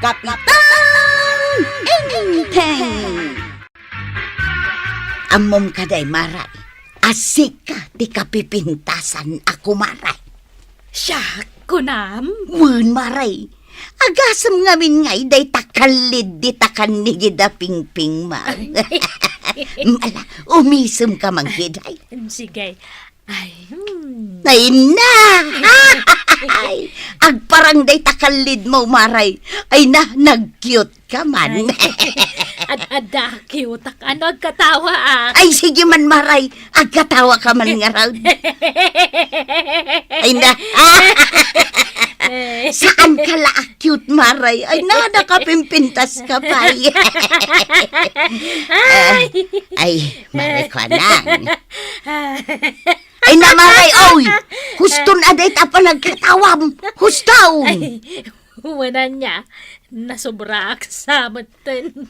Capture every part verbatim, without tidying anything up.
Kapitan Enteng! Ammom kadi, Maray, a sika ti kapipintasan a kumare. Siak, kunam? Wen, Maray. Agasem ngamin ngay dayta kallid dita kannigid a pingpingmaw. Ala, umisemka man kadi. Sige. Ay, hmm. Ay na! Ay, agparang dayta kallidmo, Maray. Ay na, nag-cute ka man. Ay, ad-, adda, cute-ak. Ano, agkatawa, ah? Ay, sige man, Maray. Agkatawa ka man ngarud. Ay na. Ay. Saan ka la cute, Maray? Ay na, nakapimpintas ka pay. Ay. Ah, ay, Maray, kuanang. Ay na, Maray, oy! Huston a dayta panagkatawam! Huston! Ay, wala niya. Nasobraak sa metten.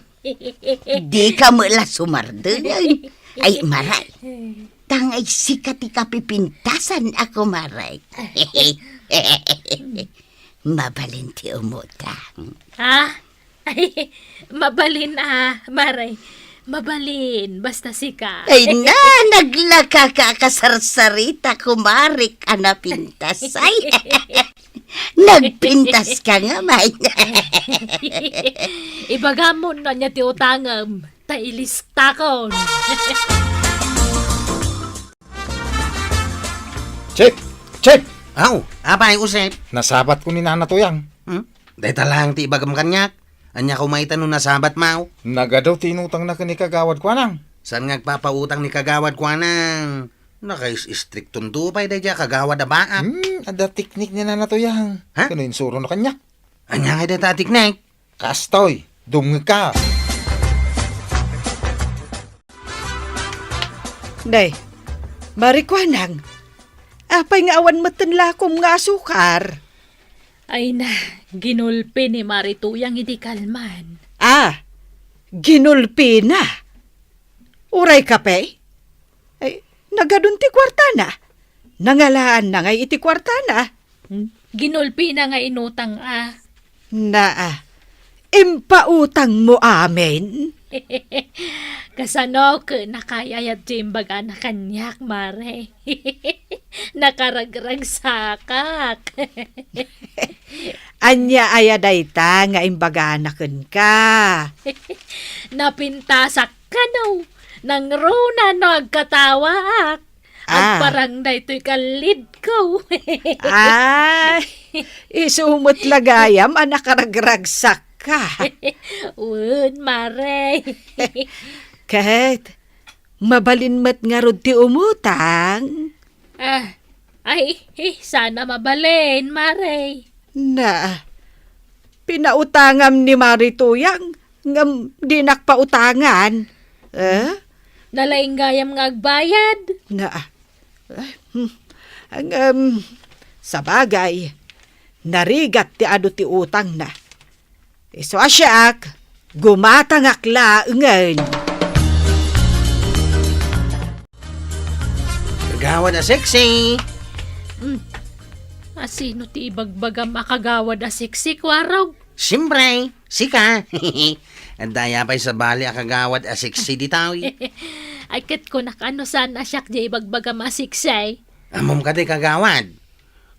Dika met la sumardeng. Ay, Maray. Tangay sika ti kapipintasan a kumare. Mabalin ti umutang. Ha? Ay, mabalin a, Maray. Mabalin, basta sika. Ay na, naglaka ka a kasarsarita, kumarek a napintas. Ay, nagpintas ka nga, May. Ibagam no ania ti utangem, ta ilistakon. Chip! Chip! Aw, apay, Usep? Nasabatko ni Nana Tuyang. Hmm? Dayta laeng ti ibagam kaniak. Ania koma ita no nasabatmo? Nagadu ti inutangna ken ni Kagawad Kuanang. Saan nga agpapautang ni Kagawad Kuanang? Nakais-istriktonto pay daydiay a kagawad a baak. Hmm, adda teknik ni Nana Tuyang. Ha? Ken no insurona kaniak. Ania ngay dayta a teknik? Kastoy, dumngegka. Day, Mari Kuanang, apay nga awan metten lakom nga asukar? Ay na, ginulpi ni Mari Tuyang idi kalman. Ah, ginulpina? Uray kape? Ay, nagadun ti kuartana. Nangalaanna ngay iti kuartana. Hmm? Ginulpina nga inutang a. Naa, impautangmo amin? Kasano ket nakayayat ti imbagana kaniak, Mare? Nakaragragsakak. Ania aya dayta nga imbagana kenka? Napintasak kano, nangruna no agkatawaak. Ah. Agparang daytoy kallidko. Ay, isu met la gayam a nakaragragsakka. Wen, Mare. Ket, mabalin met ngarud ti umutang? Ah, ay, eh, sana mabalin, Mare. Na, pinautangam ni Mari Tuyang, ngem dinak pautangan. Eh? Nalaing gayam nga agbayad. Na, eh, hmm. Ngem, sabagay, narigat ti adu ti utangna. Isu a siak, gumatangak laengen. Kagawad a sexy! Hmm. Asino ti ibagbagam a kagawad a sexy, Kuarog? Siyempre, sika! Adda aya pay sabali a kagawad a sexy ditoy? Ay, ket kunak, ano saan a siak ti ibagbagam a sexy? Ammom kadi, kagawad?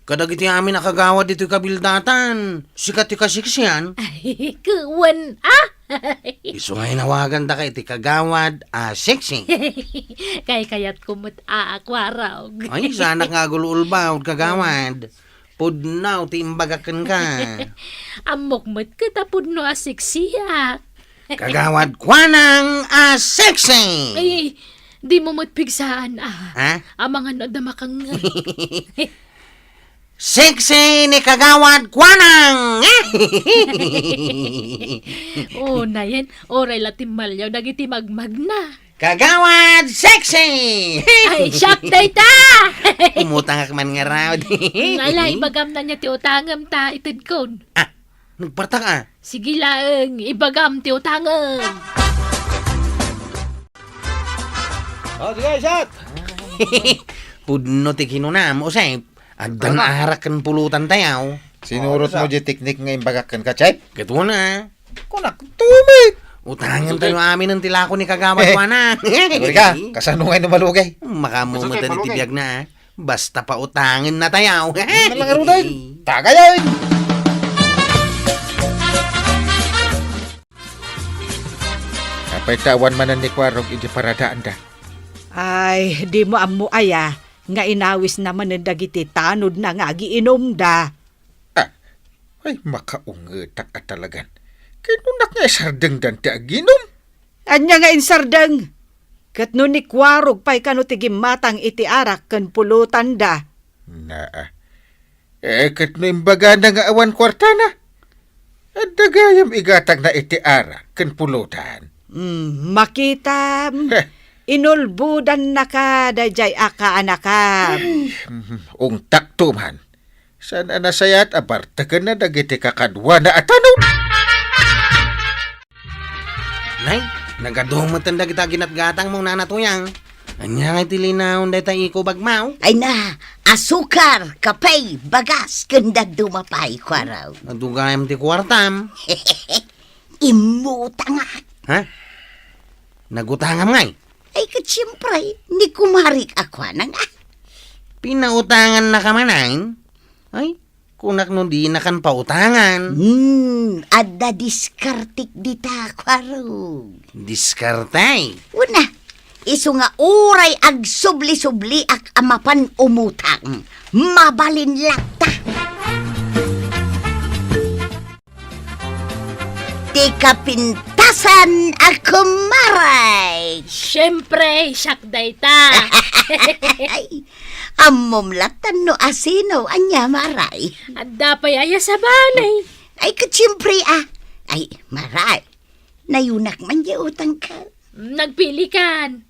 Kadagiti amin a kagawad ditoy kabildatan, sika ti kaseksian. Ay, wen, ah! Isu nga inawagandaka iti kagawad a sexy. Kaykayatko met a, Kuarog. Ay, saanak nga agul-ulbaw, kagawad. Pudno ti imbagak kenka. Ammok met ket a pudno a sexiak. Kagawad Kuanang a sexy! Ay, dimo met pigsaan, ah. Ha? Amangan no adda makangngeg. Sexy ni Kagawad Kuanang! Oh, nayen, uray la timmaliaw dagiti magmagna. Kagawad Sexy! Ay, siak dayta! Umutangak man ngarud. Ala, ibagam na niya ti utangem ta itedkon. Ah, nagpartak, ah. Sige laeng, ibagam ti utangem. Oh, sige, shot! Pudno ti kinunam, Usep. Addan arak ken pulutan tayaw. Sinurot mo di teknik nga imbagak kenka, Chef? Ket una. Kunak, tumit! Utangen tayo aminen ti lako ni Kagawad Juana. Agurika, kasano nga no malugay? Makaammo met ti biag na, ah. Basta pautangen na tayo. Ano lang, Ruday? Tagayan! Apay ta awan manen ni Kuarog iti paradaanda? Ay, di mo ammo aya nga inawisna manen dagiti tanodna nga agiinumda. Ah, ay, makaungetak a talagan. Kinunak nga isardengdan ti aginum. Ania nga insardeng? Ket no ni Kuarog pay kano ti gimmatang iti arak ken pulotanda? Naa. Eh, ket no imbagana nga awan kuartana? Adda gayam igatangna iti arak ken pulotan. Mm, makitam. Heh. Inulbodannaka daydiay a kaanakam. Ay, mm, ungtakto man. Saan a nasayaat a bartekenna dagiti kakaduana a tanod? Nay, nagadu metten dagita ginatgatangmo, Nana Tuyang. Ania ngay ti linaon dayta iko bagmaw? Ay na, asukar, kape, bagas, ken dadduma pay, Kuarog. Adu gayam ti kuartam. Immutangak. Ha? Nagutangam ngay? Ay, ket siempre, ni kumarik a kuanang, ah. Pinautangannaka manen? Ay, kunak no dinakan pautangan. Hmm, adda diskartek dita, Kuarog. Diskarte? Una, isu nga uray agsubli-subliak a mapan umutang, mabalin latta. Ti kapintasan a kumare. Siempre, siak dayta. Ay, ammom latta no asino, ania, mare? Adda pay aya sabali. Ay, ket siempre, ah. Ay, mare, nayunak man diay utangko. Nagpilikan.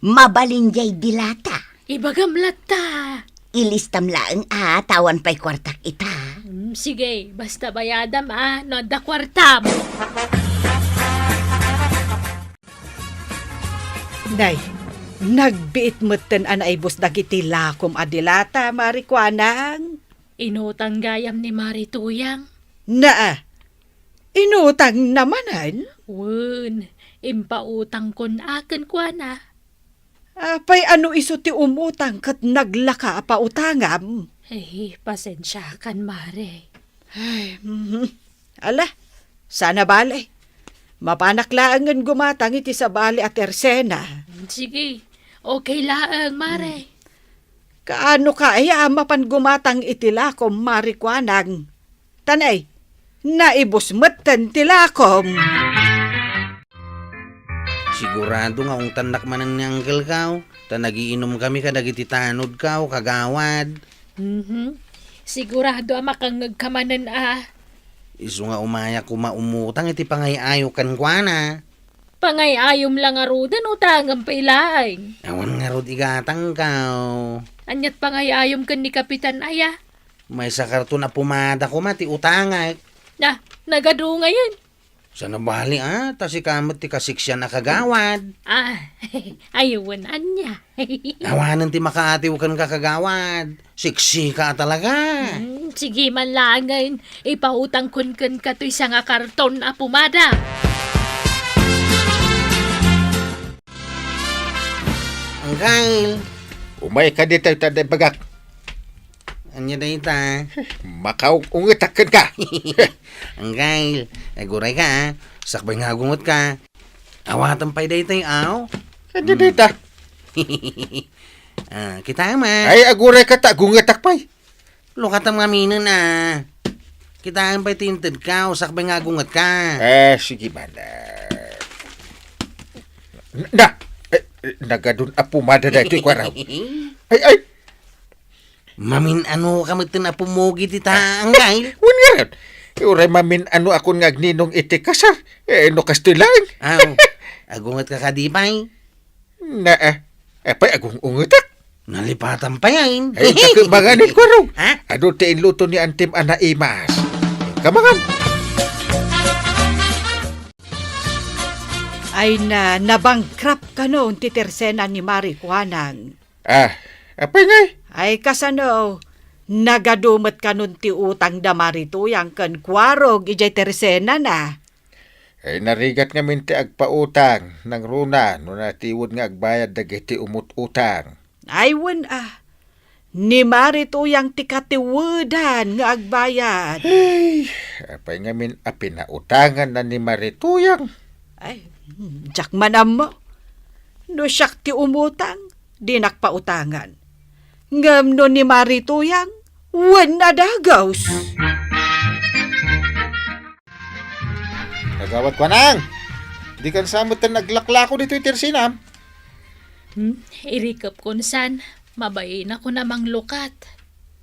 Mabalin diay dilata. Ibagam latta. Ilistam laeng a, ta awan pay kuartak ita. Mm, sige, basta bayadam a, no adda kuartam. Nay, nagbiit metten a naibus dagiti lakom a dilata, Mari Kuanang. Inutang gayam ni Mari Tuyang. Naa, inutangna manen? Wen, impautangkon a kenkuana. Apay a no isu ti umutang ket naglaka a pautangam? Ay, pasensiakan, Mare. Ay, mhm. Ala, saan a bale. Mapanak laengen gumatang iti sabali a tersena. Sige, okay laeng, Mare. Kaano ka aya a mapan gumatang iti lakom, Mari Kuanang? Tanay, naibus metten ti lakom. Sigurado nga ungtannak manen ni Uncle Kao, ta nagiinum kami kadagiti tanod, Kao, kagawad. Mhm. Sigurado a makangngeg ka manen a. Isu nga umaya koma umutang iti pangay-ayo kenkuana. Pangay-ayom la ngaruden, utangem pay laeng. Awan ngarud igatang, Kao. Aniat pangay-ayom ken ni Kapitan aya? Maysa karton a pomada koma ti utangek. Na, nagadu ngayen. Saan a bali, a, ta sika met ti kasiksian a kagawad. Ah, ay, wen ania. Awanen ti makaatiw kenka, kagawad. Siksi ka talaga. Hmm, sige man laengen, ipautangkon kenka toy sanga karton a pomada. Angkel. Umay ka ditoy ta debagak. Ania dayta? Makaungetak kenka. Angkel, aguray ka, a. Sakbay nga agunget ka. Awatem pay daytoy, aw? Ania dayta? Ah, kita man. Ay, aguray ka ta agungetak pay. Lukatam ngaminen, a. Kitaem pay ti intedka, sakbay nga agunget ka. Eh, sige man, a. Na, eh, nagadun a pomada daytoy, kuaraw. Ay, ay. Mamin-ano ka metten a pumugi ti taang, kay? Wen ngarud. Uray mamin-ano akon nga agninong iti kasar. Eh, no kastoy laeng. Aw, agunget ka kadi pay? Na, a. Apay, agung-ungetak? Nalipatan pay, ay. Ay, kakebangan ni Kuarog. Ha? Adu ti inluto ni Antim a naimas. Kamangan. Ay na, nabangkrap kano ti tersena ni Mari Kuanang. Ah, apay ngay? Ay, kasano? Nagadu met kanon ti utang da Mari Tuyang ken Kuarog idiay tersenana. Ay, narigat ngamin ti agpautang, nangruna no natiwed nga agbayad dagiti umut-utang. Ay, wen a. Ni Mari Tuyang ti katiwedan nga agbayad. Ay, apay ngamin a pinautangan na ni Mari Tuyang? Ay, hmm, diak man ammo. No siak ti umutang, dinak pautangan. Ngem no ni Mari Tuyang, wen a dagus. Kagawad Kuanang, di kan sa metten aglaklako ditoy tersenam? Hmm, irikep kun san, mabainakon a manglukat.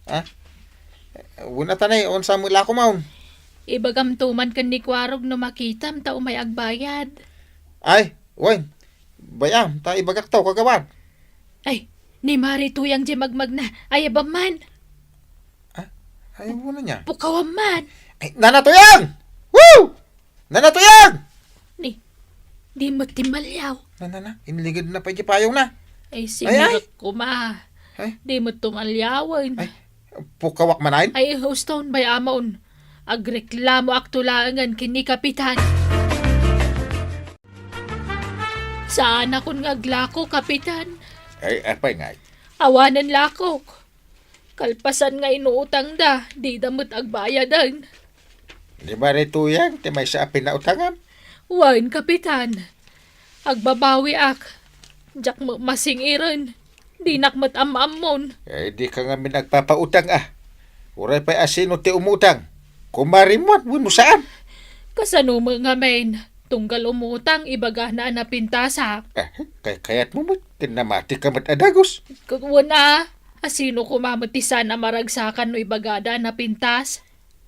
Ha? Wen a tanay, unsa met lakom? Ibagam to man ken ni Kuarog no makitam ta umay agbayad. Ay, wen. Bay-am, ta ibagak to, kagawad. Ay, ni Mari Tuyang diay magmagna, ayabam man. Ah, ay, wala niya. Pukawam man. Ay, Nana Tuyang! Woo! Nana Tuyang! Ni, di met timmaliaw. Na, na, na, inligid na pa iti payong na. Ay, Ay, ay. Simirak koma. Ay. Di met tumaliawen. Ay, pukawak man ay? Ay, uston, bay-amon. Agreklamoak to laengen ken ni Kapitan. Saanakon nga aglako, Kapitan. Ay, apay ngay? Awanen lakok. Kalpasan nga inuutangda, dida met agbayaden. Ni Mari Tuyang ti maysa a pinautangam? Wen, Kapitan. Agbabawiak. Diak met masingiren. Dinak met am-ammon. Ay, di ka ngamin agpapautang, ah. Uray pay a sino ti umutang. Kumarim wenno saan? Kasano met ngamin? Tunggal umutang, ibagana a napintasak. Ah, kay kayat mo met, ken namati ka met a dagus. Ket wen a, a sino koma met ti saan a maragsakan no ibagada a napintas?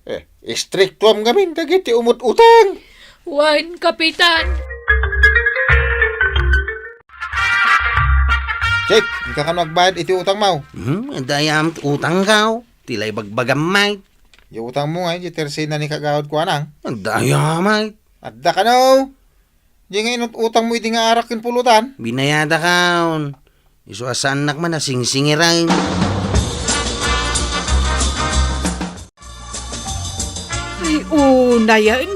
Eh, istriktuam ngamin dagiti umut-utang. Wen, Kapitan. Jake, inka kano agbayad iti utang mo? Hmm, dayam utang kaw. Ti lay bagbagam, Mike. Di utang mo nga, di tersena ni Kagawad Kuanang. Dayam, Mike. Adda kano. Di nga inut-utang mo idi nga arak ken pulutan. Binayada kaon. Isu a saannak man a singsingiran. Ay, unayen.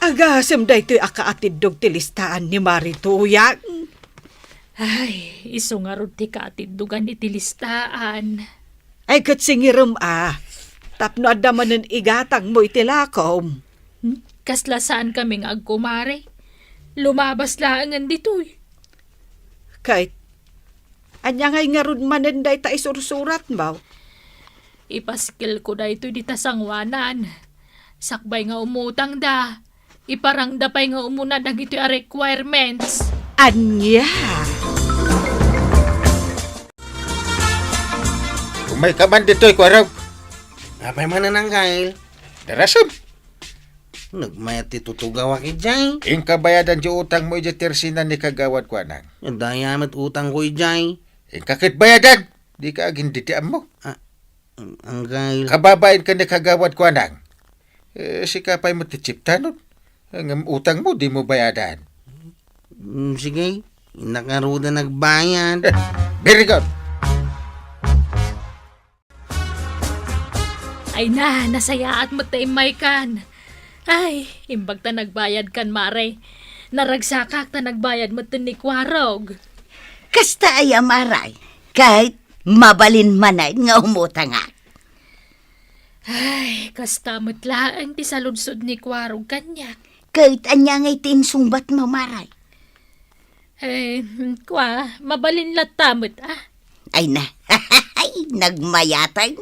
Agasem daytoy a kaatiddog ti listaan ni Mari Tuyang. Ay, isu ngarud ti kaatiddogan iti listaan. Ay, ket singirem a, tapno adda manen igatangmo iti lakom. Hmm? Kasla saan kami nga agkumare. Lumabas laengen ditoy. Kay, ania ngay ngarud manen dayta isursuratmo? Ipaskelko daytoy dita sangoanan. Sakbay nga umutangda, iparangda pay nga umuna dagitoy a requirements. Ania? Umayka man ditoy, Kuarog. Apay manen, Anggail? Darasem. Nagmayat ti tutugawak idiay. Inka bayadan ti utangmo idiay tersena ni Kagawad Kuanang. Dayam met utangko idiay. Inka ket bayadan. Dika aginditiammo. Ah, Anggail. Kababain ken ni Kagawad Kuanang. Eh, sika pay met ti chiptanon. Ngem utangmo, dimo bayadan. Mm, sige, innak ngaruden agbayad. Very good. Ay na, nasayaat met ta immaykan. Ay, imbag ta nagbayadkan, Mare. Naragsakak ta nagbayad met ni Kuarog. Kasta aya, Mare, ket mabalin manen nga umutangak. Ay, kasta met laeng ti saludsod ni Kuarog kaniak. Ket ania ngay ti insungbatmo, Mare? Eh, kua, mabalin latta met, ah. Ay na, nagmayateng.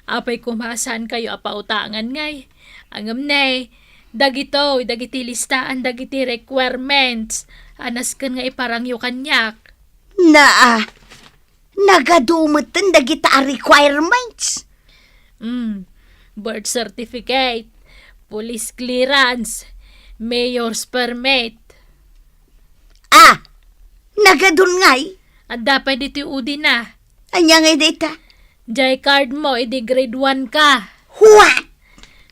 Apay koma saankayo a pautangan ngay? Ngem ne, dagitoy, dagiti listaan, dagiti requirements a nasken nga iparangyo kaniak. Naa, nagadu metten dagita a requirements. Mm, birth certificate, police clearance, mayor's permit. Ah, nagadun ngay? Adda pay ditoy udina. Ania ngay dayta? Jay card mo, idi grade one ka. What?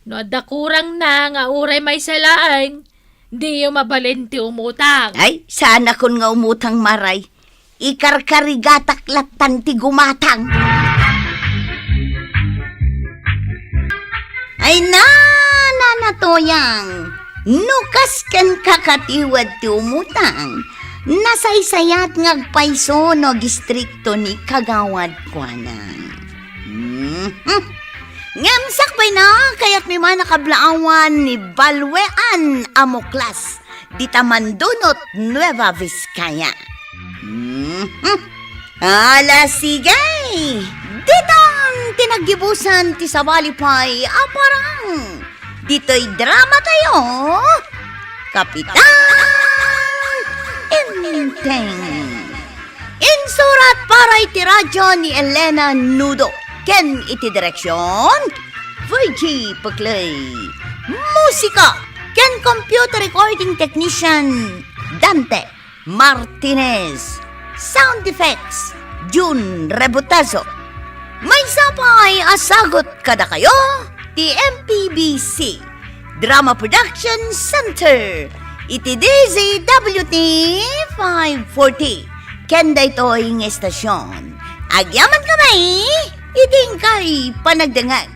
No adda kurang na nga uray maysa laeng, diyo mabalin ti umutang. Ay, saanakon nga umutang, Mare. Ikarkarigatak lattan ti gumatang. Ay na, Nana Toyang, no kas ken kakatiwed ti umutang, nasaysayat nga agpayso no agistrikto ni kagawad kuana. Mhm. Ngem sakbay na, kayatmi man a kablaawan ni Balwean a Muklas, dita Mandunot, Nueva Vizcaya. Mhm. Ala, sige! Ditan ti naggibusan ti sabali pay a parang. Ditoy drama tayo, Kapitan Enteng. Insurat para iti radyo ni Elena Nudo ken iti direksyon, Virgie Peclay. Musika ken computer recording technician, Dante Martinez. Sound effects, Jun Rebotazo. Maysa pay a sagut kadakayo ti M P B C Drama Production Center iti D Z W T five forty. Ken daytoy nga estasyon, agyamankami iti inkay panagdengngeg.